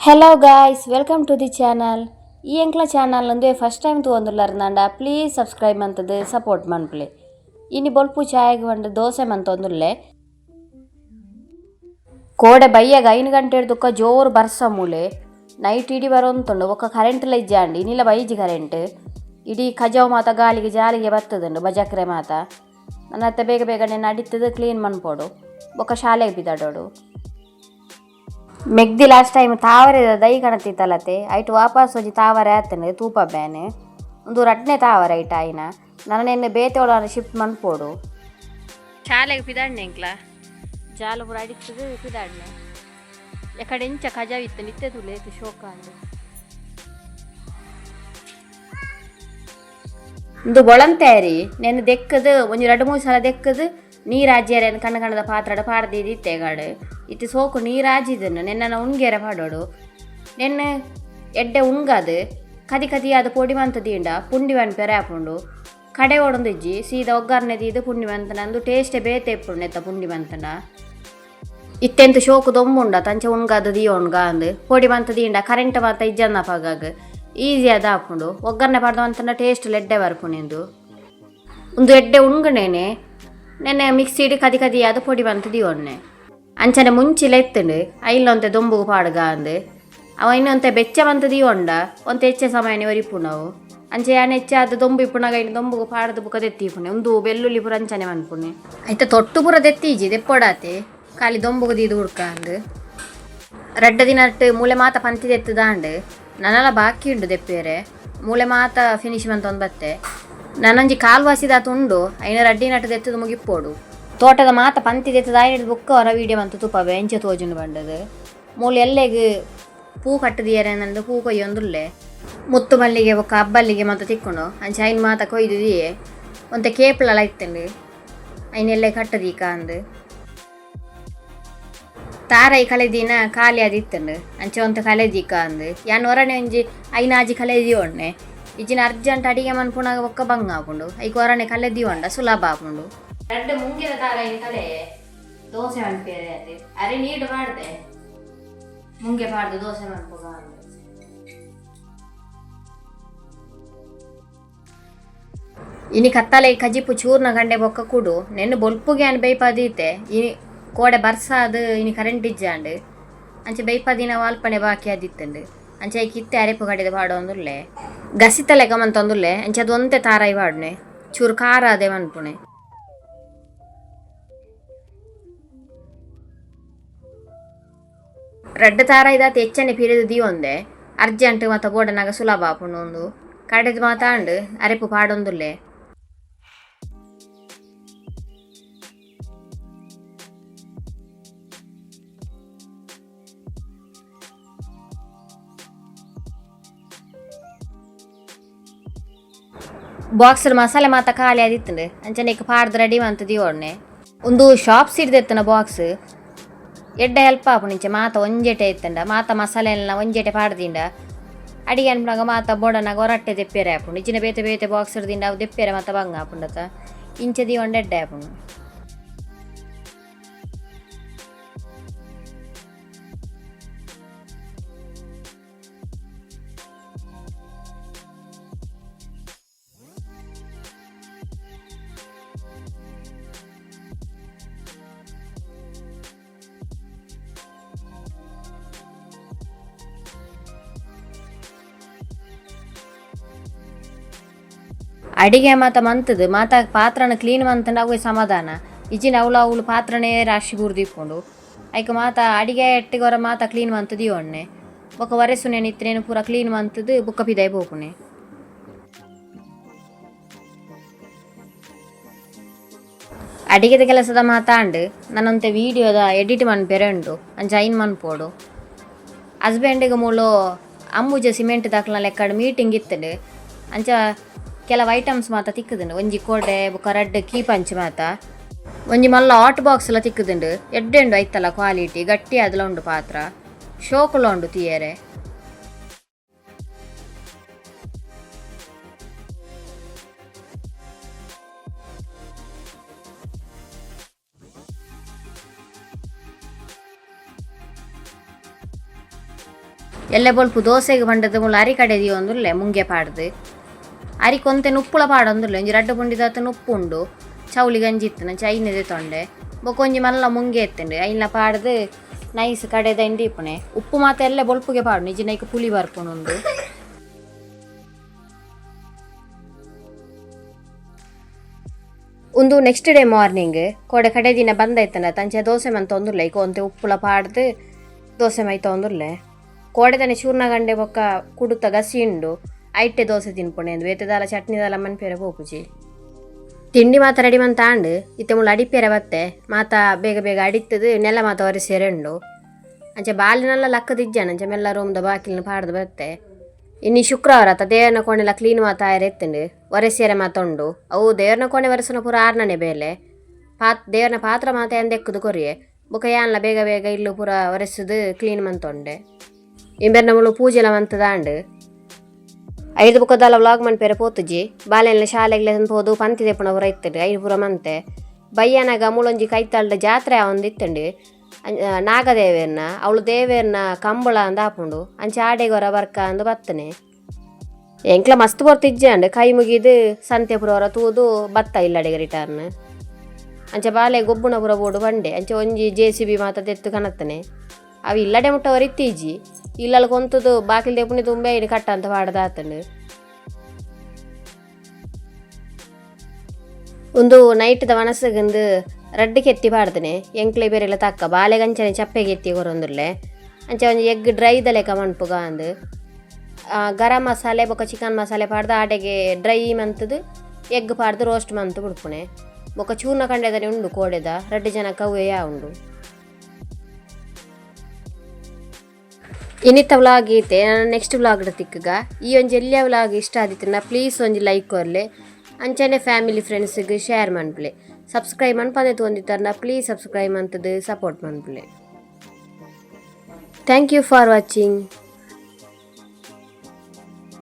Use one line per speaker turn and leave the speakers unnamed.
Hello guys, welcome to the channel. ಈ ಎಂಕ್ಲ channel ಉಂದುವೆ ಫಸ್ಟ್ ಟೈಮ್ ತೂವೊಂದುಲ್ಲರ್ಂಡ ಪ್ಲೀಸ್ ಸಬ್ಸ್ಕ್ರೈಬ್ ಮಂತುದು ಸಪೋರ್ಟ್ ಮನ್ಪುಲೆ. ಇನಿ ಬೊಲ್ಪು ಚಾಯಗ್ ಪಂಡ ದೋಸೆ ಮಂತೊಂದುಲ್ಲೆ. ಕೋಡೆ ಬಯ್ಯಗ 5 ಗಂಟೆಡ್ ಜೋರು ಬರ್ಸ ಮೂಲೆ ನೈಟ್ ಇಡೀ ಬರೊಂತುಂಡು. ಬೊಕ್ಕ ಕರೆಂಟ್ ಲ ಇಜ್ಜಾಂಡ್, ಇನಿಲ ಬೈಜಿ ಕರೆಂಟ್. ಇಡೀ ಕಜವು ಮಾತ ಗಾಳಿಗೆ ಜಾಲಿಗೆ ಬತ್ತದುಂಡು, ಬಜಕ್ರೆ ಮಾತ. ನನ್ನತ್ತೆ ಬೇಗ ಬೇಗನೆ ನಡಿತದು ಕ್ಲೀನ್ ಮನ್ಪೊಡು, ಬೊಕ್ಕ ಶಾಲೆಗೆ ಬಿದಾಡೋಡು. ಮೆಗ್ದಿ ಲಾಸ್ಟ್ ಟೈಮ್ ತಾವರೆ ದೈ ಕಣತಿತ್ತಲತೆ, ಐಟ್ ವಾಪಸ್ ಒಂಜಿ ತಾವರೆ ಆತಂಡು ತೂಪ ಬ್ಯಾನೆ. ಒಂದು ರಡ್ನೆ ತಾವರೆ ಐಟ್ ಆಯಿನ ನನ ಬೇತೆ ಒಳ ಶಿಫ್ಟ್ ಮನ್ಪೊಡು. ಶಾಲೆಗೆ ಪಿದಾಡ್ನೆ ಎಂಕ್ಲ ಜಾಲ ಪೂರ ಅಡಿತದು ಪಿದಾಡ್ನೆ. ಎಕಡೆ ಇಂಚ ಕಜವಿತ್ತು ನಿತ್ಯ ತುಲೆ ಶೋಕ ಅಂದು. ಇಂದು ಬೊಳಂತೇರಿ ನೆನ್ ದೆಕ್ಕದು ಒಂಜಿ ರಡ್ಡ್ ಮೂಜಿ ಸಲ ದೆಕ್ಕದು ನೀರಾಜ್ಯರೆ ಕಣ್ಣ ಕಣ್ಣದ ಪಾತ್ರಡ್ ಪಾಡ್ದಿತ್ತೆ ಗಾಡು. ಇತ್ತೆ ಸೋಕು ನೀರಾಜಿದನ್ನು ನೆನ್ನನ ಉಣ್ಗೆರೆ ಪಾಡೋಡು. ನೆನ್ನ ಎಡ್ಡೆ ಉಣ್ಗಾದು ಕದಿ ಕದಿಯಾದ ಪೊಡಿ ಮಂತ ದೀಂಡ ಪುಂಡಿ ಪೆರೆ ಆಪುಂಡು. ಕಡೆ ಓಡೊಂದಿಜ್ಜಿ, ಸೀದಾ ಒಗ್ಗರಣೆ ದೀದ್ ಪುಂಡಿ ಮಂತನ ಟೇಸ್ಟೇ ಬೇತೆ ಇಪ್ಪುಂಡು ನೆತ್ತ ಪುಂಡಿ ಮಂತನ. ಇತ್ತೆಂತ ಶೋಕು ದೊಂಬುಂಡ ತಂಚ ಉಣ್ಗಾದ ದೀಯೋಣ್ಗ ಅಂದ್ ಪೊಡಿ ಮಂತ ದೀಂಡ ಕರೆಂಟ್ ಮಾತ ಇಜ್ಜನ್ನ ಪಗಾಗ ಈಸಿ ಆದ್ ಆಪುಂಡು. ಒಗ್ಗರಣೆ ಪಾಡ್ದ ಮಂತನ ಟೇಸ್ಟ್ ಎಡ್ಡೆ ಬರ್ಪುಂಡು. ಉಂದು ಎಡ್ಡೆ ಉಣ್ಗಣೇನೆ ನೆನ್ನೆ ಮಿಕ್ಸಿಡ್ ಕದಿ ಕದಿಯಾದ ಪೊಡಿ ಮಂತ ದೀವೊನ್ನೆ. ಅಂಚನೆ ಮುಂಚಿಲ ಇತ್ತುಂಡು ಐಲ ಒಂತೆ ದೊಂಬುಗು ಪಾಡ್ಗ ಅಂದ್. ಅವ ಇನ್ನೊಂತೆ ಬೆಚ್ಚ ಮಂತ ದೀವೊಂಡ ಒಂತೆ ಹೆಚ್ಚ ಸಮಯನೆ ಒರಿಪುಂಡು ಅವು. ಅಂಚೆ ಯಾನ್ ಹೆಚ್ಚಾದ್ ದೊಂಬು ಇಪ್ಪುನಗ ಐನ್ ದೊಂಬುಗು ಪಾಡ್ದು ಬುಕ ದೆತ್ತೀಪುಣೆ. ಉಂದು ಬೆಳ್ಳುಳ್ಳಿ ಪೂರ ಅಂಚನೆ ಮನ್ಪುಣೆ. ಐತ ತೊಟ್ಟು ಪೂರ ದೆತ್ತೀಜಿ, ದೆಪ್ಪೊಡಾತೆ, ಖಾಲಿ ದೊಂಬುಗು ದೀದ್ ಹುಡ್ಕ ಅಂದ್. ರಡ್ಡ ದಿನಟ್ ಮೂಲೆ ಮಾತ ಪಂತಿ ದೆತ್ತುದಾಂಡ್, ನನಲ ಬಾಕಿ ಉಂಡು ದೆಪ್ಪೇರೆ. ಮೂಲೆ ಮಾತ ಫಿನಿಶ್ ಮಂತೊಂದು ಬತ್ತೆ. ನನೊಂಜಿ ಕಾಲ್ ವಾಸಿದಾತ್ ಉಂಡು, ಐನ ರಡ್ಡಿ ನಟ್ಟು ದೆತ್ತದು ಮುಗಿಪ್ಪೋಡು. ತೋಟದ ಮಾತ ಪಂತಿ ದೆತ್ತದ ಆಯ್ನ ಬುಕ್ಕ ಹೊರ ವೀಡಿಯೋ ಮಂತ ತೂಪವೆ ಎಂಚ ತೋಜುಂಡು ಬಂಡದು. ಮೂಲು ಎಲ್ಲೆಗ್ ಪೂ ಕಟ್ಟುದಿಯರೆ ನಂದು ಪೂ ಕೊಯ್ಯೊಂದುಲ್ಲೆ. ಮುತ್ತು ಮಲ್ಲಿಗೆ ಬೊಕ್ಕ ಅಬ್ಬಲ್ಲಿಗೆ ಮಾತ ತಿಕ್ಕುಂಡು, ಅಂಚ ಐನ್ ಮಾತ ಕೊಯ್ದು ದಿಯೆ. ಒಂತೆ ಕೇಪ್ಲಲ ಇತ್ತುಂಡು, ಐನ್ ಎಲ್ಲೆ ಕಟ್ಟದೀಕ ಅಂದ್. ತಾರೈ ಕಲೆದಿನ ಖಾಲಿ ಆದಿತ್ತುಂಡು, ಅಂಚ ಒಂತೆ ಕಲೆದೀಕ ಅಂದ್. ಯಾನ್ ಒರನೆ ಒಂಜಿ ಐನಾಜಿ ಕಲೆದಿಯೊಣ್ಣೆ. ಇಜ್ಜಿನ ಅರ್ಜೆಂಟ್ ಅಡಿಗೆ ಮನ್ಪುನಗ ಬೊಕ್ಕ ಬಂಗ ಆಪುಂಡು. ಐಕ್ ಒರನೆ ಕಲೆದಿಯೊಂಡ ಸುಲಭ ಆಪುಂಡು. ರಡ್ಡ್ ಮುಂಗಿದ ತಾರೈನ್ ಕಲೆ ದೋಸೆ ಮನ್ಪೇರೆ ಅಂದ್. ಅರೆ ನೀಡು ಪಾಡ್ದೆ, ಮುಂಗೆ ಪಾಡ್ದು ದೋಸೆ ಮನ್ಪುಗ ಅಂದ್. ಇನಿ ಕತ್ತಲೆ ಕಜಿಪು ಚೂರ್ನ ಗಂಡೆ ಬೊಕ್ಕ ಕುಡು ನೆನ್ನು ಬೊಲ್ಪುಗೆ ಅನ್ ಬೈಪಾದೀತೆ. ಇನಿ ಕೋಡೆ ಬರ್ಸಾದ್ ಇನಿ ಕರೆಂಟ್ ಇಜ್ಜಾಂಡ್, ಅಂಚೆ ಬೈಪಾದಿನ ವಾಲ್ಪನೆ ಬಾಕಿ ಆದಿತ್ತುಂಡು. ಅಂಚೆ ಐಕ್ ಇತ್ತೆ ಅರೆಪು ಕಡೆದ ಪಾಡೊಂದುಲ್ಲೆ. ಗಸಿತ ಲೆಕ್ಕ ಮಂತೊಂದುಲ್ಲೆ. ಅಂಚೆ ಅದು ಒಂತೆ ತಾರಾಯಿ ಪಾಡ್ನೆ, ಚೂರು ಖಾರ ಅದೇ ಮನ್ಪುಣೆ. ರಡ್ಡ್ ತಾರಾಯಿದಾತ್ ಎಚ್ಚನೆ ಪಿರಿದು ದೀವೊಂದೆ, ಅರ್ಜೆಂಟ್ ಮಾತ ಬೋಡನಾಗ ಸುಲಭ ಆಪುಂಡು. ಉಂದು ಕಡೆದು ಮಾತಾಂಡ್ ಅರೆಪು ಪಾಡೊಂದುಲ್ಲೆ. ಬಾಕ್ಸ್ ಮಸಾಲೆ ಮಾತ ಖಾಲಿ ಆದಿತ್ತುಂಡು, ಅಂಚನೆ ಇಕ್ ಪಾಡ್ದು ರೆಡಿ ಮಂತ ದೀವೊಣ್ಣೆ. ಉಂದು ಶಾಪ್ ಸೀಡ್ದೆತ್ತನ ಬಾಕ್ಸ್ ಎಡ್ಡೆ ಹೆಲ್ಪ್ ಆಪುಂಡು. ಇಂಚ ಮಾತ ಒಂಜೆಟೆ ಇತ್ತಂಡ ಮಾತ ಮಸಾಲೆ ಎಲ್ಲ ಒಂಜೆಟೆ ಪಾಡ್ದಿಂಡ ಅಡಿಗೆ ಅನ್ಪುನಗ ಮಾತ ಬೋಡನಾಗ ಹೊರಟ್ಟೆ ದೆಪ್ಪೆರೆ ಆಪುಂಡು. ಇಜ್ಜಿನ ಬೇತೆ ಬೇತೆ ಬಾಕ್ಸ್ ದಿಂಡ ಅವು ದೆಪ್ಪೆರೆ ಮಾತ ಬಂಗ ಆಪುಂಡತ. ಇಂಚ ದೀವೊಂಡ ಎಡ್ಡೆ ಆಪುಂಡು. ಅಡಿಗೆ ಮಾತ ಮಂತದು ಮಾತ ಪಾತ್ರನ ಕ್ಲೀನ್ ಮಂತಂಡ ಅವು ಸಮಾಧಾನ. ಇಜ್ಜಿನ ಅವಳು ಅವಳು ಪಾತ್ರನೇ ರಾಶಿ ಬೂರ್ದಿಪ್ಪುಂಡು. ಐಕ್ ಮಾತ ಅಡಿಗೆ ಎಟ್ಟಿಗೊರ ಮಾತ ಕ್ಲೀನ್ ಮಂತದು ಒಣ್ಣೆ. ಬೊಕ್ಕ ವರೆಸುನೇನು ಇತ್ತನೇನು ಪೂರ ಕ್ಲೀನ್ ಮಂತದು ಬೊಕ್ಕ ಪಿದಾಯಿ ಪೋಪುಣೆ. ಅಡಿಗೆದ ಕೆಲಸದ ಮಾತಾಂಡು ನನ್ನೊಂತೆ ವೀಡಿಯೋದ ಎಡಿಟ್ ಮನ್ಪೆರೆ ಉಂಡು, ಅಂಚ ಐನ್ ಮನ್ಪೋಡು. ಹಸ್ಬೆಂಡಿಗೆ ಮೂಲು ಅಂಬುಜ ಸಿಮೆಂಟ್ ದಾಖಲ ಲೆಕ್ಕಡ್ ಮೀಟಿಂಗ್ ಇತ್ತುಂಡು. ಅಂಚ ಕೆಲವು ಐಟಮ್ಸ್ ಮಾತ ತಿಕ್ಕುದುಂಡು. ಒಂಜಿ ಕೋಡೆ ಬೊಕ್ಕ ರಡ್ಡ್ ಕೀ ಪಂಚ್ ಮಾತ, ಒಂಜಿ ಮಲ್ಲ ಹಾಟ್ ಬಾಕ್ಸ್ ಎಲ್ಲ ತಿಕ್ಕುದುಂಡು. ಎಡ್ಡೆ ಉಂಡು ಐತಲ್ಲ ಕ್ವಾಲಿಟಿ, ಗಟ್ಟಿ ಆದಲ ಉಂಡು ಪಾತ್ರ, ಶೋಕುಲ ಉಂಡು ತಿಯರೆ. ಎಲ್ಲೆ ಬೊಲ್ಪು ದೋಸೆಗ್ ಪಂಡದ್ ಮೂಲು ಅರಿ ಕಡೆ ದೀವೊಂದುಲ್ಲೆ ಮುಂಗೆ ಪಾಡ್ದ್. ಅರಿ ಕೊಂತೆ ನುಪ್ಪುಲ ಪಾಡೊಂದುಲ್ಲೆ, ಒಂಜಿ ರಡ್ಡ್ ಪುಂಡಿದಾತ್ ನುಪ್ಪು ಉಂಡು. ಚೌಲಿ ಗಂಜಿ ಇತ್ತಿನ ಅಂಚ ಐನ್ ದೆತೊಂಡೆ. ಬೊಕ ಒಂಜಿ ಮಲ್ಲ ಮುಂಗೆ ಇತ್ತುಂಡು, ಐನ್ಲ ಪಾಡ್ದ್ ನೈಸ್ ಕಡೆದ ದೀಪುನೆ. ಉಪ್ಪು ಮಾತ ಎಲ್ಲೆ ಬೊಲ್ಪುಗೆ ಪಾಡುನೆ, ಇಜ್ಜಿಂಡ ಐಕ್ ಪುಳಿ ಬರ್ಪುಂಡು. ಉಂದು ನೆಕ್ಸ್ಟ್ ಡೇ ಮಾರ್ನಿಂಗ್. ಕೋಡೆ ಕಡೆ ದಿನ ಬಂದೈತನ ತಂಚೆ ದೋಸೆ ಮಂತೊಂದುಲ್ಲೆ. ಐಕ್ ಒಂತೆ ಉಪ್ಪುಲ ಪಾಡ್ದ್ ದೋಸೆ ಮೈತೊಂದುಲ್ಲೆ. ಕೋಡೆದನೆ ಚೂರ್ಣ ಗಂಡೆ ಬೊಕ್ಕ ಕುಡುತ ಗಸಿ ಉಂಡು, ಐಟೆ ದೋಸೆ ತಿನ್ಪುಣೆ. ಬೇತೆ ದಾಲ ಚಟ್ನಿ ದಾಲ ಮನ್ಪೆರೆ ಪೋಪುಜಿ. ತಿಂಡಿ ಮಾತ ರೆಡಿ ಮಂತ ಆಂಡ್. ಇತ್ತೆ ಮುಳ್ಳು ಅಡಿಪೆರೆ ಬತ್ತೆ. ಮಾತ ಬೇಗ ಬೇಗ ಅಡಿತ್ತದು ನೆಲ ಮಾತ ಒರೆಸೆರೆ ಉಂಡು. ಅಂಚೆ ಬಾಲಿನಲ್ಲ ಲಕ್ಕದಿಜ್ಜಾನ, ಅಂಚೆ ಮೆಲ್ಲ ರೂಮ್ದ ಬಾಕಿಲ್ನ ಪಾಡ್ದು ಬತ್ತೆ. ಇನ್ನು ಶುಕ್ರವಾರ ಅತ್ತ, ದೇವನ ಕೋಣೆಲ ಕ್ಲೀನ್ ಮಾತ ಆಯೆರೆ ಇತ್ತುಂಡು, ಒರೆಸೆರೆ ಮಾತ ಉಂಡು. ಅವು ದೇವನ ಕೋಣೆ ಒರೆಸುನ ಪೂರ ಆರ್ನನೆ ಬೇಲೆ. ದೇವನ ಪಾತ್ರ ಮಾತ ಎಂದೆಕ್ಕುದು ಕೊರಿಯೆ. ಬೊಕ ಯಾನ್ಲ ಬೇಗ ಬೇಗ ಇಲ್ಲು ಪೂರ ಒರೆಸುದು ಕ್ಲೀನ್ ಮಂತೊಂಡೆ. ಇಂಬೆರ್ನ ಮುಳು ಪೂಜೆಲ ಮಂತದಾಂಡ್. ಐದು ಬೊಕದಾಲ ವ್ಲಾಗ್ ಮನ್ಪೆರೆ ಪೋತುಜಿ. ಬಾಲೆಲ್ಲ ಶಾಲೆಗ್ಲೆ ಪೋದು ಪಂತಿ ದೆಪ್ಪುನ ಪೂರ ಇತ್ತುಂಡು, ಐದು ಪೂರ ಮಂತೆ. ಬಯ್ಯನಗ ಮೂಲೊಂಜಿ ಕೈತಾಳ್ದ ಜಾತ್ರೆ ಆವೊಂದಿತ್ತುಂಡು, ನಾಗದೇವೆರ್ನ ಅವಳು ದೇವೆರ್ನ ಕಂಬಳ ಅಂದ್ ಆಪುಂಡು. ಅಂಚ ಆಡೆಗೊರ ಬರ್ಕ ಅಂದ್ ಬತ್ತನೆ. ಎಂಕ್ಲ ಮಸ್ತ್ ಪೊರ್ತು ಇಜ್ಜಾಂಡ್, ಕೈ ಮುಗಿದು ಸಂತೆ ಪೂರ ತೂದು ಬತ್ತ ಇಲ್ಲಡೆಗೆ ರಿಟರ್ನ್. ಅಂಚ ಬಾಲೆ ಗೊಬ್ಬುನ ಪೂರ ಬೋಡು ಬಂಡೆ. ಅಂಚ ಒಂಜಿ ಜೆ ಸಿ ಬಿ ಮಾತ ದೆತ್ತು ಕನತ್ತನೆ. ಅವು ಇಲ್ಲಡೆ ಮುಟ್ಟ ಇತ್ತೀಜಿ. ಇಲ್ಲಲ್ ಕೊಂತುದು ಬಾಕಿಲ್ ದೆಪ್ಪುನಿ ತುಂಬೆ ಇಡಿ ಕಟ್ಟ ಅಂತ ಪಾಡ್ದಾತುಂಡು. ಉಂದು ನೈಟ್ದ ವನಸಗಂದು ರಡ್ಡ್ ಕೆತ್ತಿ ಪಾಡ್ದನೆ. ಎಂಕ್ಲೆ ಬೇರೆಲ್ಲ ತಕ್ಕ ಬಾಲೆಗಂಚನೆ ಚಪ್ಪೆ ಕೆತ್ತಿ ಕೊರೊಂದುಲ್ಲೆ. ಅಂಚ ಒಂಜಿ ಎಗ್ ಡ್ರೈ ದ ಲೆಕ್ಕ ಮನ್ಪುಗ ಅಂದ್ ಗರಂ ಮಸಾಲೆ ಬೊಕ ಚಿಕನ್ ಮಸಾಲೆ ಪಾಡ್ದು ಆಡೆಗೆ ಡ್ರೈ ಮಂತುದು ಎಗ್ ಪಾಡ್ದು ರೋಸ್ಟ್ ಮಂತು ಬುಡ್ಪುನೆ. ಬೊಕ ಚೂರ್ಣ ಕಂಡೆದನೆ ಉಂಡು ಕೋಡೆದ, ರಡ್ಡ್ ಜನ ಕವ್ವೆಯಾ ಉಂಡು. ಇನ್ನಿತ್ತ ವ್ಲಾಗ್ ಈತೆ. ನೆಕ್ಸ್ಟ್ ವ್ಲಾಗ್ ತಿಕ್ಕುಗ. ಈ ಒಂಜಿ ಎಲ್ಯ ವ್ಲಾಗ್ ಇಷ್ಟ ಆದಿತ್ತಿನ ಪ್ಲೀಸ್ ಒಂಜಿ ಲೈಕ್ ಕೊರ್ಲೆ. ಅಂಚನೆ ಫ್ಯಾಮಿಲಿ ಫ್ರೆಂಡ್ಸ್ಗೆ ಶೇರ್ ಮನ್ಪುಲೆ. ಸಬ್ಸ್ಕ್ರೈಬ್ ಮನ್ಪಂದೆ ತೂವೊಂದಿತ್ತರ್ನ ಪ್ಲೀಸ್ ಸಬ್ಸ್ಕ್ರೈಬ್ ಮಂತುದು ಸಪೋರ್ಟ್ ಮನ್ಪುಲೆ. Thank you for watching.